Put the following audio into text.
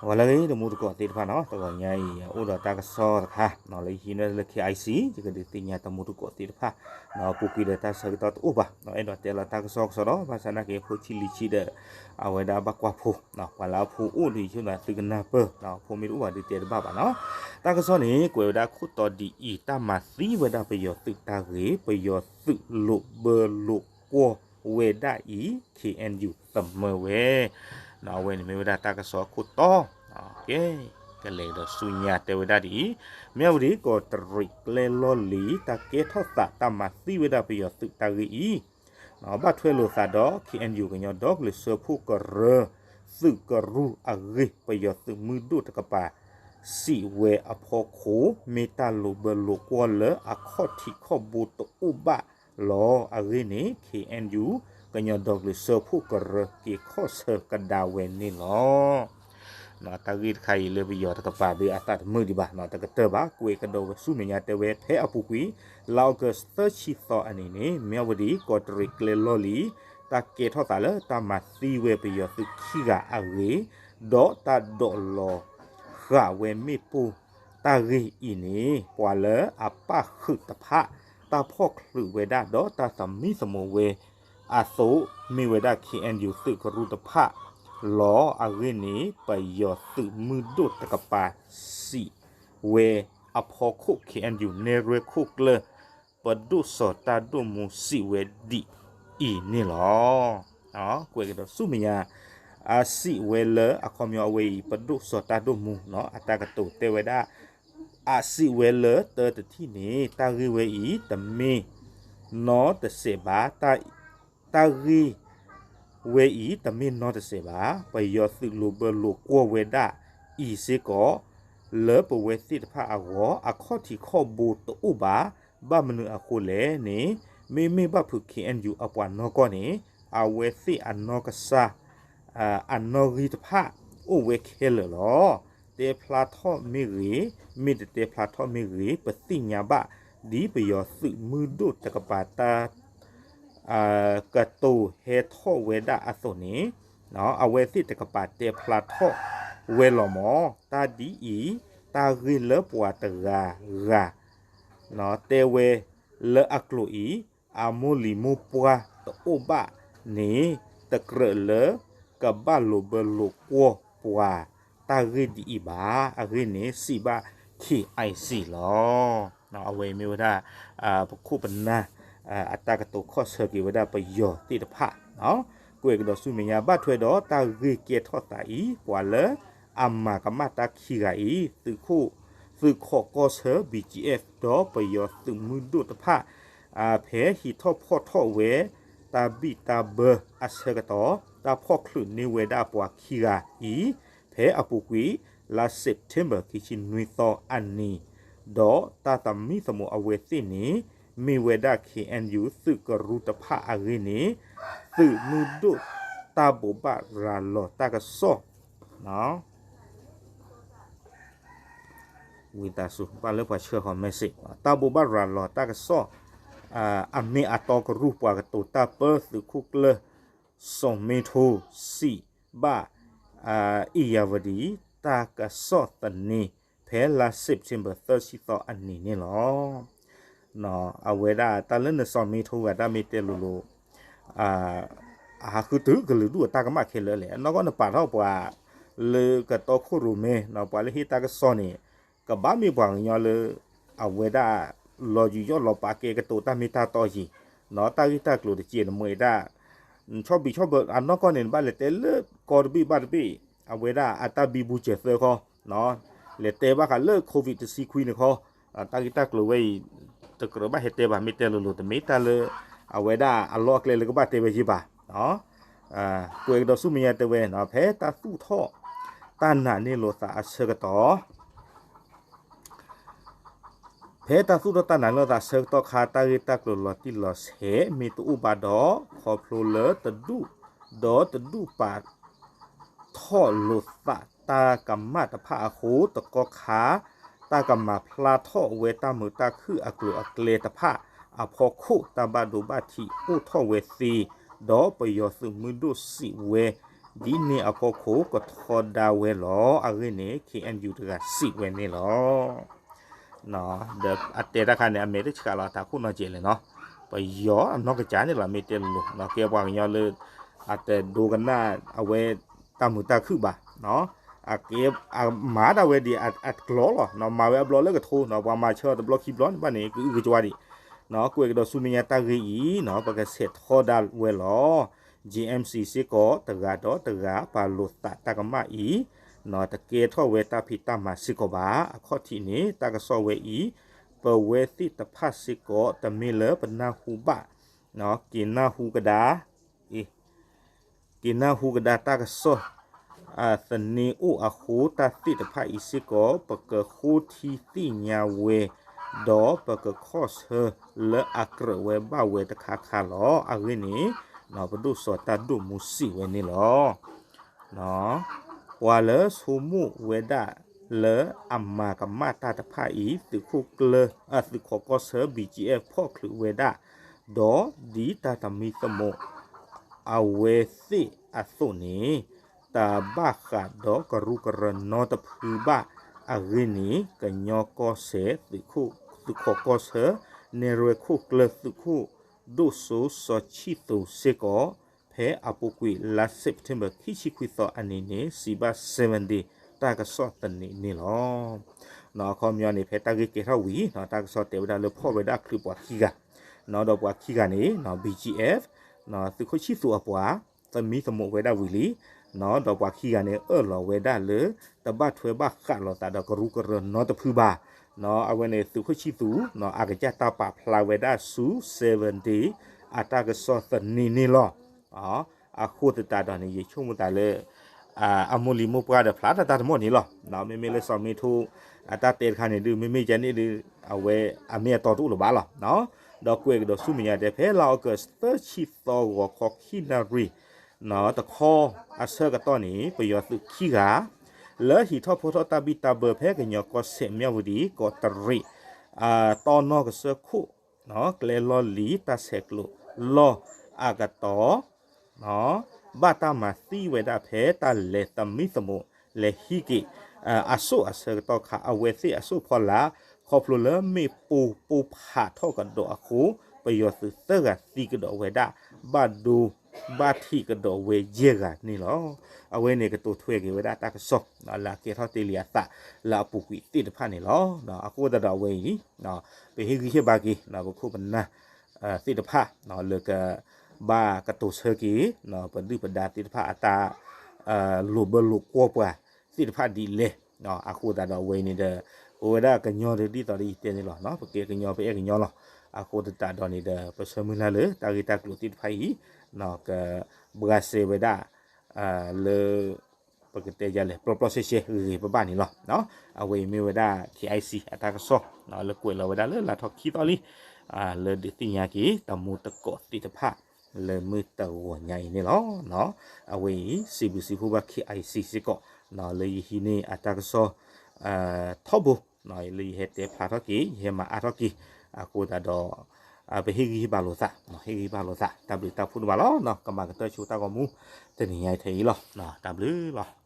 ပှၤလၢအဂ့ၤ တံၤသကိးသ့ၣ်တဖၣ်နီၤ, တဂီၤညါအံၤ အိၣ်ဒီးတၢ်ကစီၣ်တခါ လၢယဟံးန့ၢ်လၢ K I C ယကဒုးသ့ၣ်ညါတံၤသကိးသ့ၣ်တဖၣ် ပူၤကွံာ်ဒီးတၢ်ဆၢကတီၢ်တအိၣ်ဘၣ်, အဲၣ်ဒိးတဲလီၤတၢ်ကစီၣ်ကစီၣ်ဒီး ဘၣ်ဆၣ်သနာ်က့ ဖိဆံးလံာ်ဆံးဒီး အဝဲဒၣ်ဘၣ်ကွၢ်ဖိ, ပှၤလၢအဖိအိၣ်ဒီးဆိၣ်သးသုကနၢ်ပၢၢ်, ဖိမ့ၢ်တအိၣ်ဘၣ်ဒုးတဲတဘၣ်ဘၣ်နီၤ. တၢ်ကစီၣ်န့ၣ် ကွဲးဝဲဒၣ်ခိၣ်တီဒ်အံၤ, တၢ်မၤသံဝဲဒၣ်ပယီၤသုးတၢ်ဂ့ၢ်, ပယီၤသုးလိာ်ဘၢလိာ်ကွီၢ်ဝဲဒၣ်အံၤ K N U သမၢဝဲ အဝဲန့ၣ်မ့ၢ်ဝဲဒၣ်တၢ်ကစီၣ်အခိၣ်တီ, ကလဲၤဒီးဆူညါတဲဝဲဒၣ်ဒ်အံၤ, မၠၣ်ဝတံၤကီးတရံးကျဲလီၢ်လံၤ တၢ်ကဲထီၣ်သးတၢ်မၤသံဝဲဒၣ်ပယီၤသုးတၢ်ဂ့ၢ်အံၤ, ဘၣ်ထွဲလိာ်သးဒီး K N U ကညီဒီကလုာ်စၢဖှိၣ်ကရၢ သုးကရူၢ်အဂ့ၢ် ပယီၤသုးမုၢ်ဒိၣ်တကပၤ စံးဝဲအဖီခိၣ် မ့ၢ်တၢ်လိာ်ဘၢလိာ်ကွီၢ်လၢအခီၣ်ထံးခီၣ်ဘိတအိၣ်ဘၣ်လီၤ. အဂ့ၢ်န့ၣ် K N U ကညီဒီကလုာ်စၢဖှိၣ်ကရၢက့ၤခီၣ်ဆၢကဒါဝဲန့ၣ်လီၤ. တၢ်ဂ့ၢ်တခါအံၤလၢပယီၤတကပၤဒီးအသးတမုာ်ဒံးဘၣ်, တကတၢၢ်ဘၣ်, ကွဲးကဒီးဝဲဆူမဲာ်ညါတဲဝဲ ဖဲအပူၤကွံာ် လါအီကူးသၢဆံသီအနံၤန့ၣ် မၠၣ်ဝတံၤကီးတရံးကျဲလီၢ်လံၤ တၢ်ကဲထီၣ်သးလၢတၢ်မၤသံဝဲပယီၤသုးခံဂၤအဂ့ၢ်, ဒီးတၢ်ဒိးလီၤဃာ်ဝဲမ့ၣ်ပိၢ်တၢ်ဂ့ၢ်အံၤန့ၣ် ပှၤလၢအပၣ်ဃုာ်တဖၣ် တၢ်ဖီၣ်ချုးဝဲဒၣ်ဒီးတၢ်သမံသမိးဝဲအသိး မ့ၢ်ဝဲဒၣ် K N U သုးကရူၢ်တဖၣ်လီၤ. အဂ့ၢ်န့ၣ် ပယီၤသုးမုၢ်ဒိၣ်တကပၤစံးဝဲအဖီခိၣ် K N U နဲၣ်ရွဲၣ်ခိၣ်ကျၢၢ် ပဒိၣ်စီၤတၢ်ဒိၣ်မူစံးဝဲဒ်အံၤန့ၣ်လီၤ. ကွဲးကဒီးဆူမဲာ်ညါ အစံးဝဲလၢအခီပညီအဝဲအံၤ ပဒိၣ်စီၤတၢ်ဒိၣ်မူ အတၢ်ကတိၤတဲဝဲဒၣ် အစံးဝဲလၢတၢတထံၣ်န့ၣ် တၢ်ဂ့ၢ်ဝဲအံၤ တမ့ၢ်နီတစဲးဘၣ်, တၢ်ဂ့ၢ်ဝဲအံၤ တမ့ၢ်နီတစဲးဘၣ်, ပယီၤသုးလိာ်ဘၢလိာ်ကွီၢ်ဝဲဒၣ်အံၤစ့ၢ်ကီး လၢပဝဲသ့ၣ်တဖၣ်အဂီၢ် အခီၣ်ထံးခီၣ်ဘိတအိၣ်ဘၣ်. ဘၣ်မနုၤအဃိလဲၣ်န့ၣ် မ့မ့ၢ်ဘၣ်ဖုး K N U အပှၤနီၢ်ကီၢ်န့ၣ် အဝဲသ့ၣ်အနီၢ်ကစၢ် အနီၢ်ဂံၢ်တဖၣ် အိၣ်ဝဲခဲလၢာ်လီၤ. တဲဖျါထီၣ်မ့ၢ်ဂ့ၤ, မ့ၢ်တတဲဖျါထီၣ်မ့ၢ်ဂ့ၤ, ပသ့ၣ်ညါဘၣ် ဒ်ပယီၤသုးမုၢ်ဒိၣ်တကပၤတၢ် ကတိၤဟဲထီၣ်ဝဲဒၣ်အသိးန့ၣ် အဝဲသ့ၣ်တကပၤတဲဖျါထီၣ်ဝဲလီၤမၢ်. တၢ်ဒ်အံၤ, တၢ်ဂ့ၢ်လၢပှၤတဂၤဂၤ တဲဝဲလၢအကျိာ်အံၤ အမိၢ်လံၤမိၢ်ပှၢ်တအိၣ်ဘၣ်န့ၣ် တကြၢးလၢကဘၣ်လိာ်ဘၢလိာ်ကွီၢ်ပှၤတၢ်ဂ့ၢ်ဒ်အံၤဘၣ်. အဂ့ၢ်န့ၣ် စံးဘၣ် K I C လီၤ. အဝဲမ့ၢ်ဝဲဒၣ် ပခိၣ်ပနၢ် အတၢ်ကတိၤခီၣ်ဆၢက့ၤဝဲဒၣ်ပယီၤသ့ၣ်တဖၣ် ကွဲးကဒီးဆူမဲာ်ညါ ဘၣ်ထွဲဒီးတၢ်ဂ့ၢ်ကဲထီၣ်သးအံၤ ပှၤလၢအမၤကမၣ်တၢ်ခံဂၤအံၤ သုးခိၣ် သုးခိးကီၢ်ဆၢ B G F ဒီးပယီၤသုးမုၢ်ဒိၣ်တဖၣ် ဖဲဟံးထီၣ်ဖီၣ်ထီၣ်ဝဲ တၢ်ဘံၣ်တၢ်ဘၢအဆၢကတီၢ် တၢ်ဖီၣ်ချုးန့ၢ်ဝဲဒၣ်ပှၤခံဂၤအံၤ ဖဲအပူၤကွံာ် လါ September ခံဆံနွံသီအနံၤ ဒီးတၢ်သမံသမိးအဝဲသ့ၣ်န့ၣ် မ့ၢ်ဝဲဒၣ် K N U သုးကရူၢ်တဖၣ်အဂ့ၢ်န့ၣ် သုးမုၢ်ဒိၣ်တၢ်ဘိးဘၣ်ရၤလီၤတၢ်ကစီၣ် ဝံသးစူၤ ဘၣ်လၢပှၤဆှၢဃီၤ message တၢ်ဘိးဘၣ်ရၤလီၤတၢ်ကစီၣ် အမ့ၢ်အတီကရူၢ် ပှၤကတိၤတၢ်ပၢသုးခိၣ်ကျၢၢ် စီၤမ့ထိ စံးဘၣ် အ့ၣ်ယၤဝတံၤ တၢ်ကစီၣ်သန့ ဖဲလါ September သၢဆံသီအနံၤန့ၣ်လီၤ. အဝဲဒၣ်တၢ်လၢနစီၤမ့ထိဂၤ တၢ်မ့ၢ်တဲလိၤလိၤ အဟးဃုတုၤကလုာ်ဒူၣ်အတၢ်ကမၣ်ခဲလၢာ်လဲၣ်. အနီၢ်ကီၢ်နပာ်ထီၣ်ပှၤ လၢကတီခိၣ်ရိၣ်မဲ ပှၤလၢဟ့ၣ်တၢ်ကစီၣ်န့ၣ် ကဘၣ်မ့ၢ်ပှၤကညီလၢ အဝဲဒၣ် လီၤယူးယီၣ်လီၤပာ်ကဲကတိၤတၢ်မ့ၢ်တၢ်တီယံၤ တၢ်ဂ့ၢ်တၢ်ကျိၤတကဲးတမှဲၤဒၣ် ဆီၣ်ဘံၣ်ဆီၣ်ဘၢ အနီၢ်ကီၢ်န့ၣ် နဘၣ်လဲၤတဲလၢကီၢ်တဘ့ၣ်ဘၣ်တဘ့ၣ် အဝဲဒၣ်အတၢ်ဘံဘူစၢၤသၢခီ လဲၤတဲဘၣ်ဃးလၢ COVID တဆံခွံန့ၣ်ခီ တၢ်ဂ့ၢ်တၢ်ကျိၤဝဲအံၤ တကြၢးဘၣ်ဟဲတဲဘၣ် မ့ၢ်တဲလိၤလိၤ တမ့ၢ်တၢ်လၢ အဝဲဒၣ်အလီၢ်အကျဲလၢကဘၣ်တဲဝဲယံၤဘၣ်. ကွဲးကဒီးဆူမဲာ်ညါတဲဝဲ ဖဲတၢ်သူၣ်ထီၣ် တၢ်နာ်န့ၢ်လိာ်သးအဆၢကတီၢ် ဖဲတၢ်သူၣ်ထီၣ်တၢ်နာ်န့ၢ်လိာ်သးအဆၢကတီၢ်ခါ တၢ်ဂ့ၢ်တၢ်ကျိၤလီၤတံၢ်လီၤဆဲး မ့ၢ်တအိၣ်ဘၣ်ဒီး ခီဖျိလၢတဒူၣ်ဒီးတဒူၣ်ပာ်ထီၣ်လိာ်သးတၢ်ကမၣ်တဖၣ်အဃိ တကီၢ်ခါ တၢ်ကမၤဖျါထီၣ်ဝဲတၢ်မုာ်တၢ်ခုၣ်အကျိၤအကျဲတဖၣ်အဖီခိၣ် တၢ်ဘၣ်ဒိဘၣ်ထံးအိၣ်ထီၣ်ဝဲသ့ ဒီးပယီၤသုးမုၢ်ဒိၣ်စံးဝဲ ဒ်န့ၣ်အကီၢ်ခိၣ်ကထီဒါဝဲလီၤ. အဂ့ၢ်န့ၣ် ခ့ၣ်အဲၣ်ယူၣ်တဂၤစံးဝဲန့ၣ်လီၤ. ဒီးအတဲတၢ်ခါန့ၣ် အမဲာ်တဆှးလီၤ အတၢ်ခိၣ်နီၢ်ကဲးလဲၣ်နီၤ. ပယီၤအနီၢ်ကစၢ်န့ၣ်လီၤ မ့ၢ်တဲလိၤလိၤ ကဲပှၤကညီလၢ အတဒိကနၣ်အဝဲတၢ်မုာ်တၢ်ခုၣ်ဘၣ် အကဲအမၤဒၣ်ဝဲဒ်အကျိၤလီၤ. မၤဝဲအဘျီလၢကထိ ပှၤမၤဆၢအီၤတဘျီခံဘျီန့ၣ်ဘၣ်န့ၣ် ကအုကကွၢ်ဒံး. ကွဲးကဒီးဆူမဲာ်ညါတၢ်ဂ့ၢ်အံၤ ပကဆဲးထီဒါဝဲလီၤ. ကၠ့ၣ်အဲၣ်စံၣ်စ့ၢ်ကီးတဂၤဒီးတဂၤပာ်လိာ်သးတၢ်ကမၣ်အံၤ တကဲထီၣ်ဝဲတၢ်ဖံးတၢ်မၤစ့ၢ်ကီးဘၣ်. အခီၣ်ထံးန့ၣ် တၢ်ကစီၣ်ဝဲအံၤ ပဝဲသ့ၣ်တဖၣ်စ့ၢ်ကီး တမ့ၢ်လၢပနၢ်ဟူဘၣ် က့ၤနၢ်ဟူကဒါ က့ၤနၢ်ဟူကဒါတၢ်ကစီၣ် သန့ၤအိၣ်အဃိ တၢ်သ့ၣ်တဖၣ်အံၤစ့ၢ်ကီး ပကဃိထံသ့ၣ်ညါဝဲ ဒီးပကခီၣ်ဆၢလၢအကြၢးဝဲဘၣ်ဝဲတခါခါလီၤ. အဂ့ၢ်န့ၣ် ပဒိၣ်စီၤတၢ်ဒိၣ်မူစံးဝဲန့ၣ်လီၤ. ပှၤလၢဆိကမိၣ်ဝဲဒၣ်လၢအမၤကမၣ်တၢ်တဖၣ်အံၤ သုးခိၣ်ကျၢၢ် သုးခိးကီၢ်ဆၢ ဘံၣ်ကၠံၣ်အဲၣ် ဖီၣ်ချုးဝဲဒၣ် ဒီးဒ်တၢ်သမံသမိး အဝဲသ့ၣ်အသိးန့ၣ် တဘၣ်ဃးဒီးကရူၢ်ကရၢနီတဖုဘၣ်. အဂ့ၢ်န့ၣ် ကညီကီၢ်စဲၣ် သုးခိးကီၢ်ဆၢ နဲၣ်ရွဲၣ်ခိၣ်ကျၢၢ် သုးခိၣ်ဒိၣ်စိစီၤဆံၣ်သူးစ့ၢ်ကီး ဖဲအပူၤကွံာ်လါ September ခံဆံခွံသီအနံၤန့ၣ် စံးဘၣ် seven day တၢ်ကစီၣ်သန့ၤန့ၣ်လီၤ. အခီပညီန့ၣ် ဖဲတၢ်ဂ့ၢ်ကဲထီၣ်ဝံၤ တၢ်ကစီၣ်တဲဝဲဒၣ်လၢဖီၣ်ဝဲဒၣ်ချုးပှၤခံဂၤ ဒီးပှၤခံဂၤန့ၣ် ဘံၣ်ကၠံၣ်အဲၣ် သုးခိၣ်ဆံၣ်သူးအပှၤ သမံသမိးဝဲဒၣ်ဝံၤလံ ဒီးပှၤခံဂၤန့ၣ် အၢၣ်လီၤဝဲဒၣ်လၢ တဘၣ်ထွဲဘၣ်ဃးလိာ်သးဒီးကရူၢ်ကရၢနီတဖုဘၣ်. အဝဲန့ၣ်သုးခိၣ်ဆံၣ်သူး အကစၢ်တၢ်ပာ်ဖျါဝဲဒၣ်ဆူ seven day အတၢ်ကစီၣ်သန့ၤန့ၣ်လီၤ. အဃိသတးဒီးန့ၣ် ယဆိကမိၣ်သးလၢ အမိၢ်လံၤမိၢ်ပှၢ်ဒီးဖျါတၢ်တၢ်တမီၢ်န့ၣ်လီၤ. မ့မ့ၢ်လၢစီၤမ့ထိ အတၢ်တဲတခါန့ၣ်ဒုး မ့မ့ၢ်ကန့ၣ်ဒုး အဝဲအမ့ၢ်အတီတအိၣ်လၢၤဘၣ်လီၤ. ဒီးကွဲးကဒီးဆူမဲာ်ညါတဲ ဖဲလါအီကူး သၢဆံသီ ဂီၤခီခံနၣ်ရံၣ် တခီအဆၢကတီၢ်န့ၣ် ပယီၤသုးခံဂၤ လၢဟံးထီၣ်ဖီထီၣ်တၢ်ဘံၣ်တၢ်ဘၢဖဲကညီကီၢ်စဲၣ် မၠၣ်ဝတံၣ် ကီးတရံး တီနီၢ်ကစၢၢ်ခိၣ် ကျဲလီၢ်လံၤတၢ်ဆဲးကျိးလီၢ်အကတီၢ် ဘၣ်တၢ်မၤသံဝဲဒၣ်ဖဲတၢ်လဲၤသမံသမိး လဲၤဟံးက့ၤ အစိၣ်အဆၢကတီၢ်ခါ အဝဲသ့ၣ်အစိၣ်ဖီလာ် ခီဖျိလၢမ့ၣ်ပိၢ်ပိၢ်ဖးထီၣ်ကဒီးအဃိ ပယီၤသုးသၢဂၤသံကဒီးဝဲဒၣ် ဘၣ်ဒိဘၣ်ထံးကဒီးဝဲယဲၢ်ဂၤန့ၣ်လီၤ. အဝဲန့ၣ်ကတိၤထွဲက့ၤဝဲဒၣ်တၢ်ကစီၣ် လၢအကဲထီၣ်တ့ၢ်လံအသးလၢအပူၤကွံာ်သ့ၣ်တဖၣ်န့ၣ်လီၤ. အဃိသတးဒီးအဝဲအံၤ ပဟ့ၣ်ဂံၢ်ဟ့ၣ်ဘါက့ၤ ပခိၣ်ပနၢ်သ့ၣ်တဖၣ် လၢကဘၣ်ကတိၤဆၢက့ၤ ပဒုၣ်ပဒါသ့ၣ်တဖၣ်အတၢ် လိာ်ဘၢလိာ်ကွီၢ်ပှၤသ့ၣ်တဖၣ်ဒ်လဲၣ်. အဃိသတးဒီးအဝဲအံၤန့ၣ်ဒီး ပဝဲဒၣ်ကညီဒီးဒ်သိးဒီးယတဲန့ၣ်လီၤ. ပကဲကညီပအဲၣ်ကညီလီၤ. အဃိသတးဒီးန့ၣ်ဒီး ပဆၢမုၢ်လၢ်လၢတၢ်ဂ့ၢ်တၢ်ကျိၤသ့ၣ်တဖၣ်အံၤ ကဘှါစဲဝဲဒၣ် လၢ ပကတဲယၤလဲၣ် ပျီပျီဆှဲဆှဲဂ့ၤဂ့ၤဘၣ်ဘၣ်န့ၣ်လီၤ. အဝဲအံၤမ့ၢ်ဝဲဒၣ် KIC အတၢ်ကစီၣ် လၢကွဲးလီၤဝဲဒၣ်လၢလါထီၣ်ခံသီလံ လၢဒုးသ့ၣ်ညါက့ၤ တမူတကိးသ့ၣ်တဖၣ် လၢမုၢ်တဂီၤညါအံၤန့ၣ်လီၤ. အဝဲအံၤ စံးဘျုးစံးဖှိၣ်ဘၣ် KIC စ့ၢ်ကီး လၢယဟံးန့ၢ်အတၢ်ကစီၣ် ထီဘိ လၢယဟဲတဲဖျါထီၣ်က့ၤ ယဟဲမၤအါထီၣ်က့ၤ အဃိသတးဒီး ပဟ့ၣ်ဂံၢ်ဟ့ၣ်ဘါလိာ်သး ဟ့ၣ်ဂံၢ်ဟ့ၣ်ဘါလိာ်သး တၢ်ဘျုးတၢ်ဖှိၣ်ဒိၣ်မးလီၤ. ကမၤကတၢၢ်ဆိတၢ်ဂီၤမူ တနံၤညါအံၤထဲအံၤလီၤ. တၢ်ဘျုးလီၤ.